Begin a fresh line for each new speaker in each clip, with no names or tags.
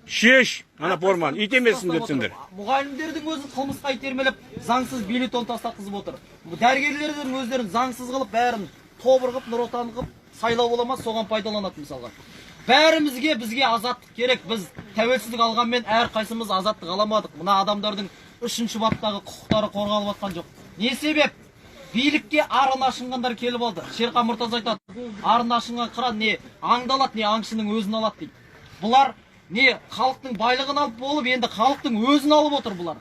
Шеш ана форманы, ит емессің деп сендер.
Мұғалімдердің өзін қылмысқа итермелеп, заңсыз бюллетень тастатқызып отыр. Дәрігерлердің өздерін заңсыз қылып, бәрін тобыр қылып, Нұр Отан қылып, сайлау бола ма, соған пайдаланады мысалға. Бәрімізге, бізге азаттық керек. Біз тәуелсіздік алғанмен әрқайсымыз азаттық аламадық. Мына адамдардың үшінші баптағы құқықтары қорғалып жатқан жоқ. Не себеп? Билікке арын ашынғандар келіп алды. Шерхан Мұртаза айтады, арын ашынған қыран не аңды алады, не аңшының өзін алады дейді. Бұлар не халықтың байлығын алып болып, енді халықтың өзін алып отыр бұлар.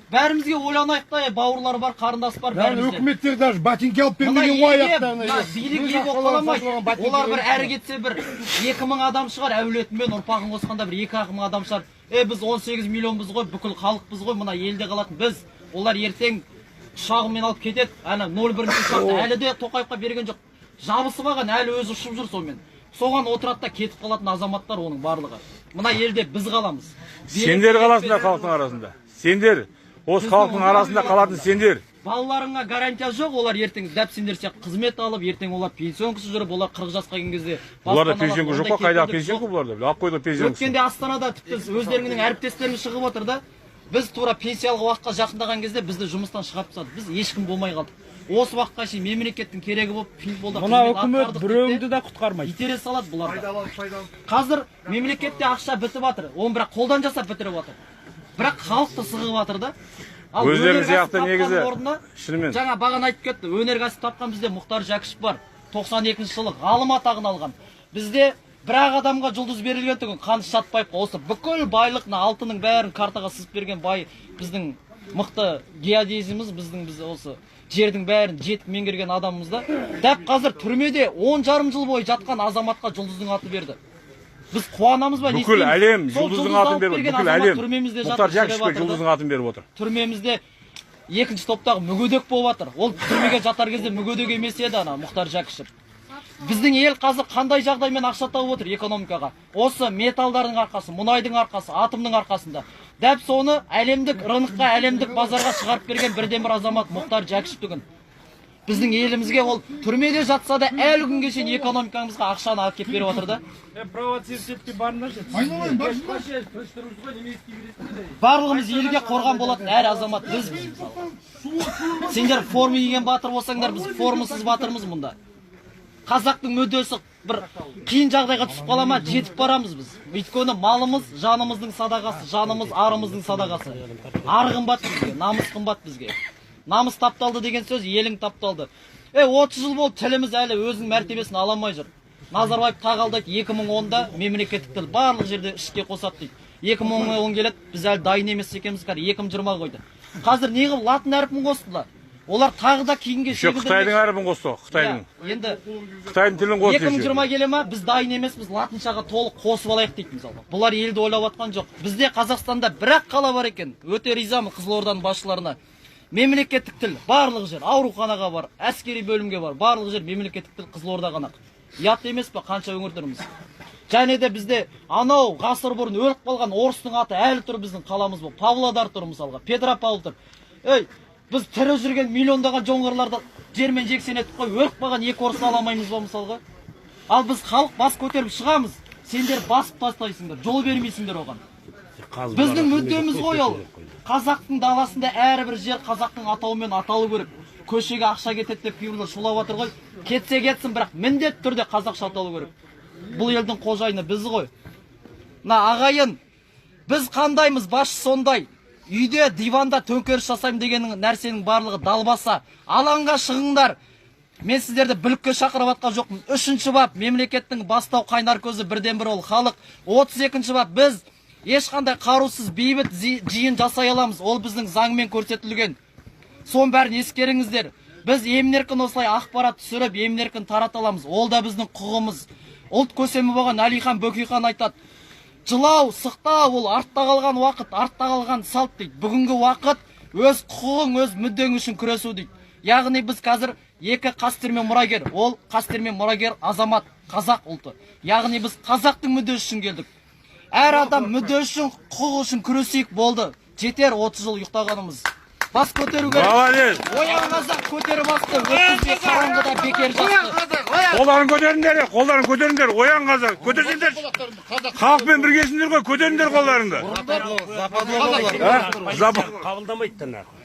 Бәрімізге ойланайық та, бауырлар бар, қарындас бар бәрімізде.
Үкіметтер даже ботинки алып
Мына
бермеген ғой
елге,
аяқтарына.
мына билік ие болып қала алмайды. Олар бір әрі кетсе бір 2000 адам шығар, әулетімен ұрпағын қосқанда бір 2-ақ мың адам шығар. Біз 18 миллионбыз ғой, бүкіл халықпыз ғой, мына елде қалатын біз. Олар ертең ұшағымен алып кетеді. Ана 01 ұшақты әлі де Тоқаевқа берген жоқ. Жабысып алған, әлі өзі ұшып жүр сонымен. Соған отырады да кетіп қалатын азаматтар оның барлығы. Мына елде біз қаламыз.
Сендер қаласыңдар халықтың арасында. Сендер осы халықтың арасында қалатын сендер.
Балаларыңа гарантия жоқ, олар ертең дәп сендер сияқты қызмет алып, ертең олар пенсионкасы жүріп, олар 40 жасқа келген кезде
Бұларда
баспана алады,
пенсионка жоқ
ондай
қой, қайдағы
кепілдік
пенсионка
жоқ.
бұларда? Алып қойды пенсионкасын.
Өткенде Астанада тіпті өздеріңнің әріптестеріңіз шығып отыр да, біз тура пенсиялық уақытқа жақындаған кезде бізді жұмыстан шығарып тастады. Біз ешкім болмай қалдық. Осы уақытқа шейін мемлекеттің керегі болып, футболда
Мына
қызмет
үкімет
атқардық
біреуіңді
дейді
де құтқармайды.
Итере салады бұларды. Қазір мемлекетте ақша бітіп жатыр. Оны бірақ қолдан жасап бітіріп жатыр. Бірақ халықты сығып жатыр да. Ал
Өздерің
өнеркәсіп
сияқты
тапқан
негізі,
орнына,
шынымен.
Жаңа бағана айтып кетті, өнеркәсіп тапқан бізде Мұхтар Жәкішев бар. 92 жылы ғалым атағын алған. Бізде бір-ақ адамға жұлдыз берілген түгін Қаныш Сәтбаевқа. Осы бүкіл байлық, мына алтынның бәрін картаға сызып берген бай біздің мықты геодезіміз, біздің біз осы жердің бәрін жетік меңгерген адамымыз да. Дәп қазір түрмеде 10,5 жыл бойы жатқан азаматқа жұлдыздың аты берді. Біз қуанамыз ба, не
Бүкіл
істейміз?
әлем
Сол
жұлдыздың
жұлдызды
атын
алып
беріп,
берген
бүкіл
азамат
әлем
түрмемізде
Мұхтар
жатып шіріп
Жәкішевке
жатыр да.
жұлдыздың атын беріп отыр.
Түрмемізде екінші топтағы мүгедек болып жатыр. Ол түрмеге жатар кезде мүгедек емес еді ана Мұхтар Жәкішев. Біздің ел қазір қандай жағдаймен ақша тауып отыр экономикаға? Осы металдардың арқасы, мұнайдың арқасы, атомның арқасында. Дәп соны әлемдік рынокқа, әлемдік базарға шығарып берген бірден-бір азамат Мұхтар Жәкішев бүгін. Біздің елімізге ол түрмеде жатса да әлі күнге шейін экономикамызға ақшаны алып келіп беріп отыр да.
Айналайын, барсың ба?
Барлығымыз елге қорған болатын әр азамат бізбіз мысалға. Сендер форма киген батыр болсаңдар, біз формасыз батырмыз мұнда. Қазақтың мүддесі бір қиын жағдайға түсіп қала ма, жетіп барамыз біз. Өйткені малымыз жанымыздың садағасы, жанымыз арымыздың садағасы. Ар қымбат бізге, намыс қымбат бізге. Намыс тапталды деген сөз, елің тапталды. 30 жыл болды, тіліміз әлі өзінің мәртебесін ала алмай жүр. Назарбаев тағы алдайды, 2010-да мемлекеттік тіл барлық жерде ішке қосады дейді. 2010 келеді, біз әлі дайын емес екенбіз, қазір 2020 қойды. Қазір не қылып латын әрпін қостылар? Олар тағы да кейінге
Еще Қытайдың әрпін қосты, Қытайдың.
Иә, енді
Қытайдың тілін қосты.
2020 келе ма, біз дайын емеспіз, латыншаға толық қосып алайық дейді мысалға. Бұлар елді ойлап жатқан жоқ. Бізде Қазақстанда бір-ақ қала бар екен. Өте ризамын Қызылорданың басшыларына. Мемлекеттік тіл барлық жер, ауруханаға бар, әскери бөлімге бар, барлық жер мемлекеттік тіл Қызылорда ғана. Ұят емес па, қанша өңір тұрмыз. Және де бізде анау ғасыр бұрын өліп қалған орыстың аты әлі тұр біздің қаламыз бұл. Павлодар тұр мысалға, Петропавл тұр. Ей, біз тірі жүрген миллиондаған жоңғарларды жермен жексен етіп қойып, өліп қалған екі орысты ала алмаймыз ба мысалға? Ал біз халық бас көтеріп шығамыз, сендер басып тастайсыңдар, жол бермейсіңдер оған. Біздің мүддеміз ғой ол. Қазақтың даласында әрбір жер қазақтың атауымен аталу керек. Көшеге ақша кетеді деп кейбіреулер шулап жатыр ғой. Кетсе кетсін, бірақ міндетті түрде қазақша аталу керек. Бұл елдің қожайыны біз ғой. Мына ағайын, біз қандаймыз, басшы сондай. Үйде диванда төңкеріс жасаймын деген нәрсенің барлығы далбаса. Алаңға шығыңдар. Мен сіздерді бүлікке шақырып жатқан жоқпын. 3-ші бап мемлекеттің бастау қайнар көзі бірден бір ол халық. 32-ші бап біз ешқандай қарусыз бейбіт жиын жасай аламыз. Ол біздің заңмен көрсетілген. Соның бәрін ескеріңіздер. Біз емін-еркін осылай ақпарат түсіріп, емін-еркін тарата аламыз. Ол да біздің құқығымыз. Ұлт көсемі болған Әлихан Бөкейхан айтады. Жылау, сықтау ол артта қалған уақыт, артта қалған салт дейді. Бүгінгі уақыт өз құқығың, өз мүддең үшін күресу дейді. Яғни біз қазір екі қастер мен мұрагер, ол қастер мен мұрагер азамат, қазақ ұлты. Яғни біз қазақтың мүддесі үшін келдік. Әр адам мүдде үшін, құқығы үшін күресейік болды. Жетер 30 жыл ұйықтағанымыз. Бас көтеру керек.
Молодец.
Оян қазақ, көтер басты, өткізбе қараңғыда бекер жасты.
Қолдарын көтеріңдер, қолдарын көтеріңдер, оян қазақ, көтерсеңдер. Халықпен біргесіңдер ғой, көтеріңдер қолдарыңды.
Қабылдамайды да нахуй.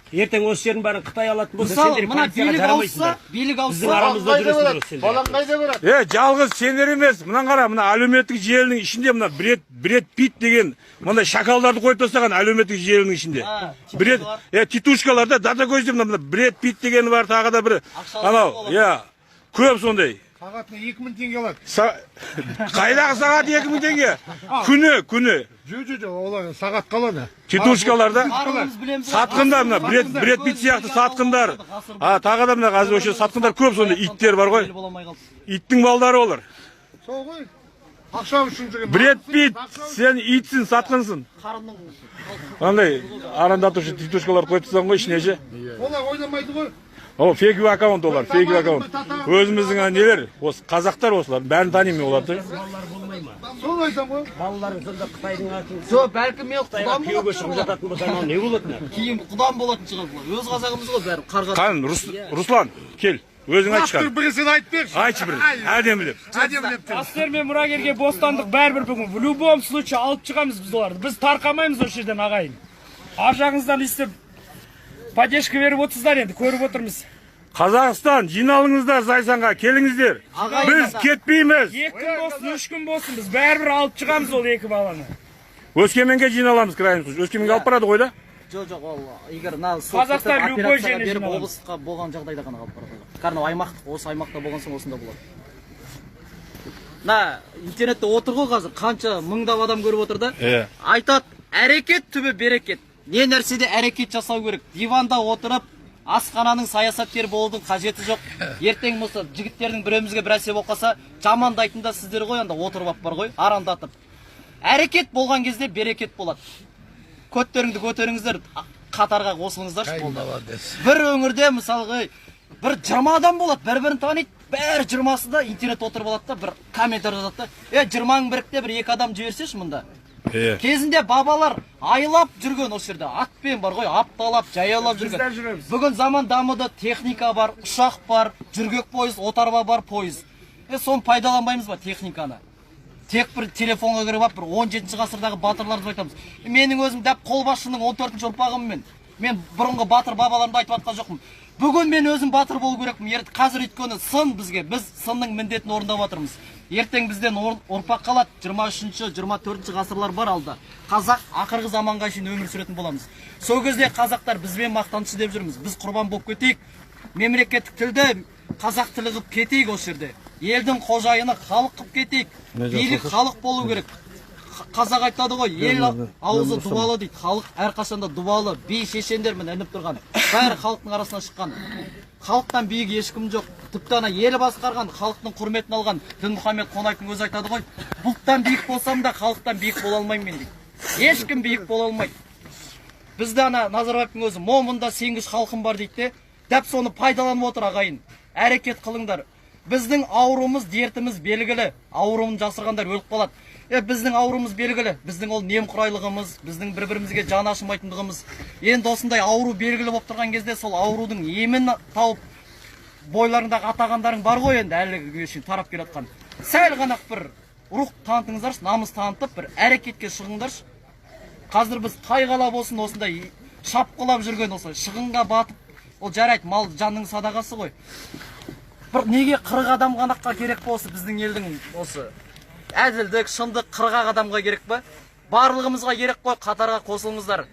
Ертең осы жердің бәрін Қытай алатын болса,
Мысалы,
сендер
мына
полицияға
билік ауысса,
жарамайсыңдар.
билік
Біздің
ауысса,
арамызда жүресіңдер осы сендер.
Балам қайда барады?
Жалғыз сендер емес, мынаны қара, мына әлеуметтік желінің ішінде мына Бред Пит деген мындай шакалдарды қойып тастаған әлеуметтік желінің ішінде. Бред, титушкаларда дата көзде мына Бред Пит дегені бар, тағы да бір анау, иә, көп сондай.
Сағатына 2000 теңге алады.
Қайдағы сағат 2000 теңге? Күні, күні.
Жоқ, олар сағат қалады.
Титушкаларда
барлығымыз білеміз.
Сатқындар мына Бред Пит сияқты сатқындар. Тағы да мына қазір осы сатқындар көп сондай иттер бар ғой. Иттің балдары олар.
Сол ғой. Ақша үшін жүрген.
Бред Пит, сен итсің, сатқынсың. Андай арандатушы титушкалар қойып тастаған ғой ішіне ше.
Олар ойнамайды ғой.
О, фейковый аккаунт олар, фейковый аккаунт. Өзіміздің нелер, осы қазақтар осылар, бәрін танимын оларды.
Сол айтам ғой.
Балаларың сонда Қытайдың атын
Жоқ, бәлкім мен құдам
күйеуге
болатын
шығып
шығар.
жататын болса, анау не болады нахуй?
Кейін құдам болатын шығар бұлар. Өз қазағымыз ғой бәрі, қарға.
Қан, Руслан, кел, өзің айтшы
Автор
қан.
бірісін айтып берші.
Айтшы бір, әдемілеп.
Әдемілеп.
Әскер мен мұрагерге бостандық бәрібір бүгін в любом случае алып шығамыз біз оларды. Біз тарқамаймыз осы жерден, ағайын. Ар жағыңыздан естіп поддержка беріп отырсыздар, енді көріп отырмыз.
Қазақстан, жиналыңыздар Зайсанға, келіңіздер. Біз кетпейміз.
2 күн болсын, 3 күн болсын, біз бәрібір алып шығамыз ол екі баланы.
Өскеменге жиналамыз, крайний случай. Өскеменге алып барады ғой да?
Жоқ, жоқ, ол егер мына
Қазақстан любой
операцияға
жеріне
беріп
жиналамыз.
облысқа болған жағдайда ғана алып барады. Кәдімгі аймақтық, осы аймақта болған соң осында болады. Мына интернетте отыр ғой қазір, қанша мыңдап адам көріп отыр да. Айтады, әрекет түбі берекет. Не нәрседе әрекет жасау керек. Диванда отырып, асхананың саясаткері болудың қажеті жоқ. Ертең болса жігіттердің біреумізге бір нәрсе болып қалса, жамандайтын да сіздер ғой, анда отырып алып бар ғой, арандатып. Әрекет болған кезде берекет болады. Көттеріңді көтеріңіздер, қатарға қосылыңыздаршы болды. Бір өңірде мысалға бір 20 адам болады, бір-бірін таниды, бәрі 20-сы да интернет отырып алады да, бір комментарий жазады да. 20-ның бірікте бір екі адам жіберсеші мұнда. Кезінде бабалар айлап жүрген осы жерде, атпен бар ғой, апталап, жаяулап жүрген. Бүгін заман дамыды, техника бар, ұшақ бар, жүргек пойыз, отарба бар, пойыз. Соны пайдаланбаймыз ба техниканы? Тек бір телефонға кіріп алып, бір 17 ғасырдағы батырларды айтамыз. Менің өзім дәп қолбасшының 14-ші ұрпағымын мен. Мен бұрынғы батыр бабаларымды айтып жатқан жоқпын. Бүгін мен өзім батыр болу керекпін. Қазір өйткені сын бізге, біз сынның міндетін орындап жатырмыз. Ертең бізден ұрпақ қалады. 23-ші, 24-ші ғасырлар бар алда. Қазақ ақырғы заманға шейін өмір сүретін боламыз. Сол кезде қазақтар бізбен мақтаншы деп жүрміз. Біз құрбан болып кетейік. Мемлекеттік тілді қазақ тілі қылып кетейік осы жерде. Елдің қожайыны халық қылып кетейік. Билік халық болу керек. Қазақ айтады ғой, ел аузы дуалы дейді. Халық әрқашанда дуалы, би шешендер міне ілініп тұрған. Бәрі халықтың арасынан шыққан. Халықтан биік ешкім жоқ. Тіпті ана ел басқарған, халықтың құрметін алған Дінмұхамед Қонаевтың өзі айтады ғой, бұлттан биік болсам да халықтан биік бола алмаймын мен дейді. Ешкім биік бола алмайды. Бізде ана Назарбаевтың өзі момында сенгіш халқым бар дейді де, дәп соны пайдаланып отыр ағайын. Әрекет қылыңдар. Біздің ауруымыз, дертіміз белгілі. Ауруын жасырғандар өліп қалады. Біздің ауруымыз белгілі. Біздің ол немқұрайлығымыз, біздің бір-бірімізге жан ашымайтындығымыз. Енді осындай ауру белгілі болып тұрған кезде сол аурудың емін тауып, бойларындағы атағандарың бар ғой енді әлі күнге шейін тарап келе жатқан. Сәл ғана бір рух танытыңыздаршы, намыс танытып бір әрекетке шығыңдаршы. Қазір біз қай қала болсын осындай шапқылап жүрген осылай шығынға батып, ол жарайды, мал жанның садағасы ғой. Бір неге 40 адам ғанаққа керек болсы біздің елдің осы әділдік, шындық 40 адамға керек па? Барлығымызға керек қой, қатарға қосылыңыздар.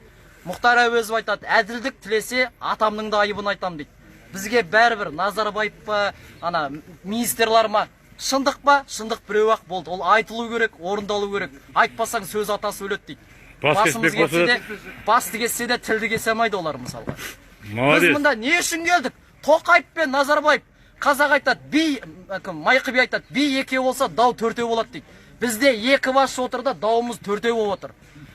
Мұхтар Әуезов айтады, әділдік тілесе атамның да айыбын айтам дейді. Бізге бәрібір Назарбаев па, ана министрлар ма, шындық па? Шындық біреу-ақ болды. Ол айтылу керек, орындалу керек. Айтпасаң сөз атасы өледі дейді.
Бас
Басымыз
кеспек
кетсе де,
болса
басты кессе де тілді кесе алмайды олар мысалға. Біз
Молодец.
мұнда не үшін келдік? Тоқаев пен Назарбаев. Қазақ айтады, би, кім, Майқы би айтады, би екеу болса, дау төртеу болады дейді. Бізде екі басшы отыр да, дауымыз төртеу болып отыр.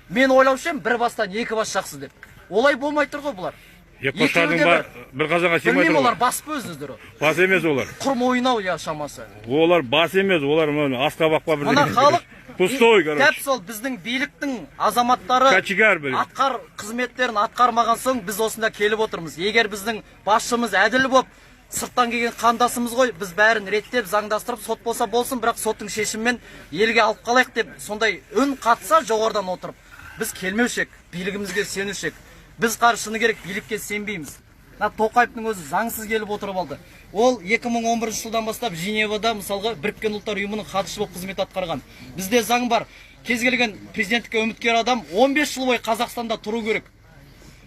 Мен ойлаушы едім, бір бастан екі бас жақсы деп. Олай болмай тұр ғой бұлар.
Екі қошқардың
Екеуі де
бір қазанға сыймай
Білмеймін,
тұр
олар
ғой.
бас па өздері?
Бас емес олар.
Құр мойын-ау я шамасы.
Олар бас емес, олар мына асқабақ па
Мына
бірдеңе.
халық
Пустой, короче.
Дәп сол біздің биліктің азаматтары
Кочегар, блин.
атқар қызметтерін атқармаған соң біз осында келіп отырмыз. Егер біздің басшымыз әділ болып, Сырттан келген қандасымыз ғой, біз бәрін реттеп, заңдастырып, сот болса болсын, бірақ соттың шешімімен елге алып қалайық деп сондай үн қатса жоғарыдан отырып, біз келмеуші ек, билігімізге сенуші ек. Біз қазір шыны керек билікке сенбейміз. Мына Тоқаевтың өзі заңсыз келіп отырып алды. Ол 2011 жылдан бастап Женевада, мысалға, Біріккен Ұлттар Ұйымының хатшысы болып қызмет атқарған. Бізде заң бар. Кез келген президенттікке үміткер адам 15 жыл бойы Қазақстанда тұру керек.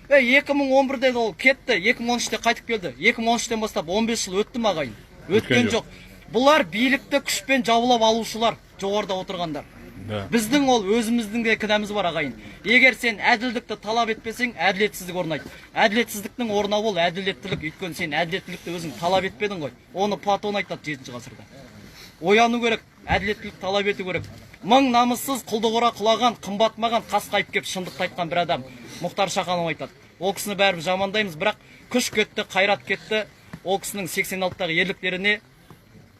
2011-де ол кетті, 2013-те қайтып келді. 2013-тен бастап 15 жыл өтті ме, ағайын? Өткен
жоқ.
жоқ. Бұлар билікті күшпен жаулап алушылар, жоғарыда отырғандар.
Да.
Біздің ол өзіміздің де кінәміз бар, ағайын. Егер сен әділдікті талап етпесең, әділетсіздік орнайды. Әділетсіздіктің орнауы ол әділеттілік, өйткені сен әділеттілікті өзің талап етпедің ғой. Оны Платон айтады 7 ғасырда. Ояну керек, әділеттілік талап ету керек. Мың намыссыз құлдық ұра құлаған, қымбатмаған қасқайып кеп шындықты айтқан бір адам Мұхтар Шаханов айтады. Ол кісіні бәріміз жамандаймыз, бірақ күш кетті, қайрат кетті. Ол кісінің 86-тағы ерліктеріне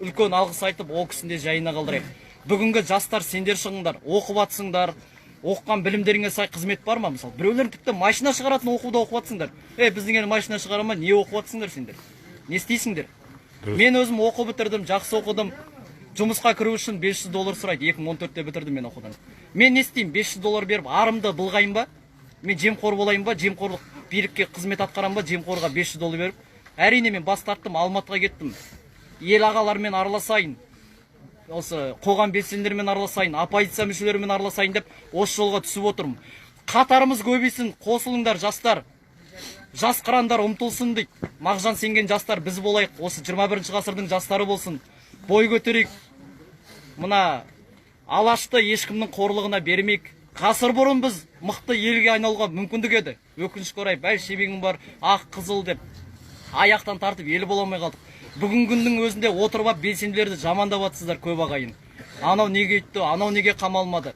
үлкен алғыс айтып, ол кісіні де жайына қалдырайық. Бүгінгі жастар, сендер шығыңдар, оқып атсыңдар, оқыған білімдеріңе сай қызмет бар ма, мысалы? Біреулер тіпті машина шығаратын оқуда оқып атсыңдар. Ей, біздің ел машина шығара ма, не оқып атсыңдар сендер? Не істейсіңдер? Мен өзім оқу бітірдім, жақсы оқыдым. Жұмысқа кіру үшін 500 доллар сұрайды. 2014-те бітірдім мен оқудан. Мен не істеймін? 500 доллар беріп арымды былғайын ба? Мен жемқор болайын ба? Жемқорлық билікке қызмет атқарам ба? Жемқорға 500 доллар беріп. Әрине, мен бас тарттым, Алматыға кеттім. Ел ағаларымен араласайын, осы қоғам белсенділерімен араласайын, оппозиция мүшелерімен араласайын деп осы жолға түсіп отырмын. Қатарымыз көбейсін, қосылыңдар, жастар. Жас қырандар ұмтылсын дейді. Мағжан сенген жастар біз болайық, осы 21 ғасырдың жастары болсын. Бой көтерейік. Мына алашты ешкімнің қорлығына бермейік. Ғасыр бұрын біз мықты елге айналуға мүмкіндік еді. Өкінішке орай, бәлшебегің бар, ақ қызыл деп аяқтан тартып ел бола алмай қалдық. Бүгінгі күннің өзінде отырып алып белсенділерді жамандап жатсыздар көп, ағайын. Анау неге өйтті, анау неге қамалмады?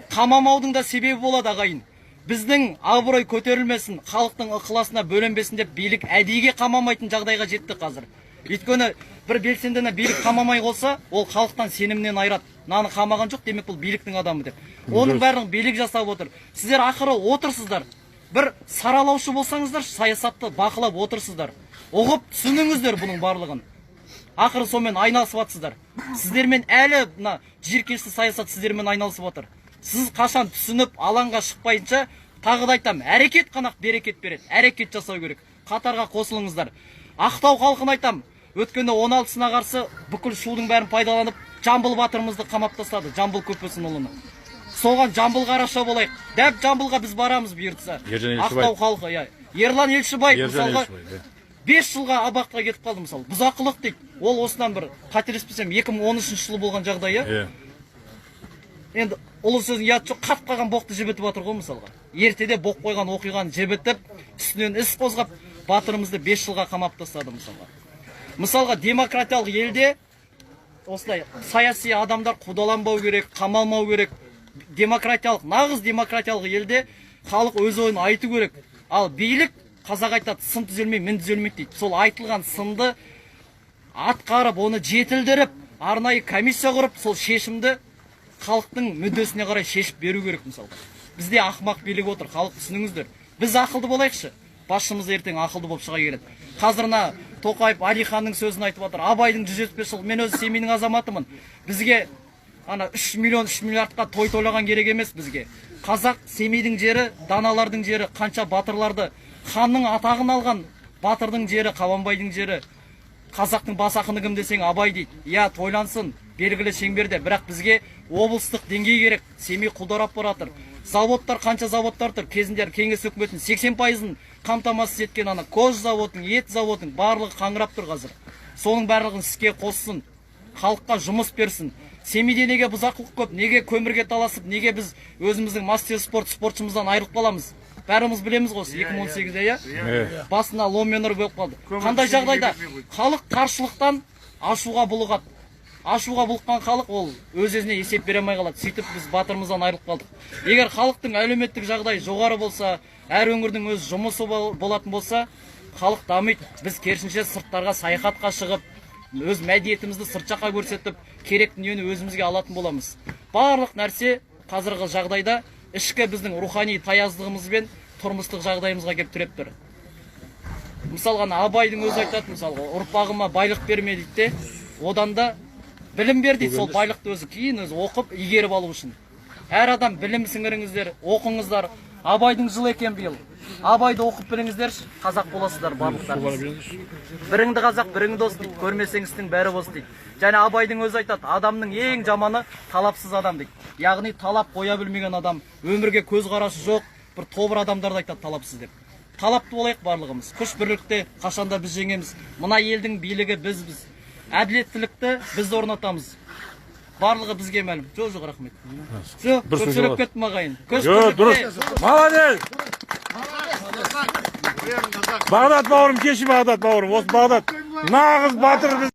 Қамамаудың да себебі болады, ағайын. Біздің абырой көтерілмесін, халықтың ықыласына бөленбесін деп билік әдейіге қамамайтын жағдайға жетті қазір. Өйткені бір белсендіні билік қамамай қойса, ол халықтан сенімнен айырады. Мынаны қамаған жоқ, демек бұл биліктің адамы деп. Оның бәрін билік жасап отыр. Сіздер ақыры отырсыздар. Бір саралаушы болсаңыздар, саясатты бақылап отырсыздар. Ұғып түсініңіздер бұның барлығын. Ақыры сонымен айналысып жатсыздар. Сіздермен әлі мына жиіркенішті саясат сіздермен айналысып отыр. Сіз қашан түсініп алаңға шықпайынша, тағы да айтамын, әрекет қана берекет береді. Әрекет жасау керек. Қатарға қосылыңыздар. Ақтау халқын айтам. Өткенде 16-сына қарсы бүкіл шудың бәрін пайдаланып, Жамбыл батырымызды қамап тастады, Жамбыл Көпесінұлыны. Соған Жамбылға араша болайық. Дәп Жамбылға біз барамыз бұйыртса.
Ержан Елшібай.
Ақтау халқы, иә. Ерлан Елшібай,
Ержан
мысалға,
Елшібай, иә.
5 жылға абақтыға кетіп қалды, мысалы. Бұзақылық дейді. Ол осыдан бір, қателеспесем, 2013 жылы болған жағдай, иә. Енді ұлы сөздің ұяты жоқ, қатып қалған боқты жібітіп жатыр ғой, мысалға. Ертеде боқ қойған оқиғаны жібітіп, үстінен іс қозғап, батырымызды 5 жылға қамап тастады, мысалға. Мысалға, демократиялық елде осылай саяси адамдар қудаланбау керек, қамалмау керек. Демократиялық, нағыз демократиялық елде халық өз ойын айту керек. Ал билік, қазақ айтады, сын түзелмей, мін түзелмейді дейді. Сол айтылған сынды атқарып, оны жетілдіріп, арнайы комиссия құрып, сол шешімді халықтың мүддесіне қарай шешіп беру керек, мысалға. Бізде ақымақ билік отыр, халық, түсініңіздер. Біз ақылды болайықшы. Басшымыз ертең ақылды болып шыға келеді. Қазір мына Тоқаев Әлиханның сөзін айтып жатыр. Абайдың 175 жыл, мен өзі Семейдің азаматымын. Бізге ана 3 миллион, 3 миллиардқа той тойлаған керек емес бізге. Қазақ Семейдің жері, даналардың жері, қанша батырларды, ханның атағын алған батырдың жері, Қабанбайдың жері. Қазақтың бас ақыны кім десең, Абай дейді. Иә, тойлансын, белгілі шеңберде, бірақ бізге облыстық деңгей керек. Семей құлдырап баратыр. Заводтар, қанша заводтар тұр. Кезінде кеңес үкіметінің 80%-ын қамтамасыз еткен ана кож заводының, ет заводының барлығы қаңырап тұр қазір. Соның барлығын іске қоссын, халыққа жұмыс берсін. Семейде неге бұзақылық көп, неге көмірге таласып, неге біз өзіміздің мастер спорт спортшымыздан айырылып қаламыз? Бәріміз білеміз ғой, осы 2018-де, иә? Басына ломмен ұрып өліп қалды. Қандай жағдайда? Халық таршылықтан ашуға булығады. Ашуға булыққан халық ол өз өзіне есеп бере алмай қалады. Сөйтіп біз батырымыздан айырылып қалдық. Егер халықтың әлеуметтік жағдайы жоғары болса, әр өңірдің өз жұмысы болатын болса, халық дамиды. Біз керісінше сырттарға саяхатқа шығып, өз мәдениетімізді сырт жаққа көрсетіп, керек дүниені өзімізге алатын боламыз. Барлық нәрсе қазіргі жағдайда ішкі біздің рухани таяздығымыз бен тұрмыстық жағдайымызға келіп тіреп тұр. Мысалға, ана Абайдың өзі айтады, мысалға, ұрпағыма байлық берме дейді де, одан да білім бер дейді. Сол байлықты өзі кейін өзі оқып игеріп алу үшін. Әр адам білім сіңіріңіздер, оқыңыздар. Абайдың жылы екен биыл. Абайды оқып біліңіздерші, қазақ боласыздар барлықтарыңыз. Біріңді қазақ, бірің дос дейді, көрмесең істің бәрі бос дейді. Және Абайдың өзі айтады, адамның ең жаманы талапсыз адам дейді. Яғни талап қоя білмеген адам, өмірге көзқарасы жоқ бір тобыр адамдарды айтады талапсыз деп. Талапты болайық барлығымыз. Күш бірлікте, қашанда біз жеңеміз. Мына елдің билігі бізбіз. Әділеттілікті біз орнатамыз. Барлығы бізге мәлім. Жоқ, жоқ, рахмет. Жоқ,
Бір
көп
сөз
сөйлеп
болады.
кеттім, ағайын. Күш
Жоқ, дұрыс.
бірлікте.
Молодец. Бағдат бауырым, кешір, Бағдат бауырым. Осы Бағдат нағыз батыр біз.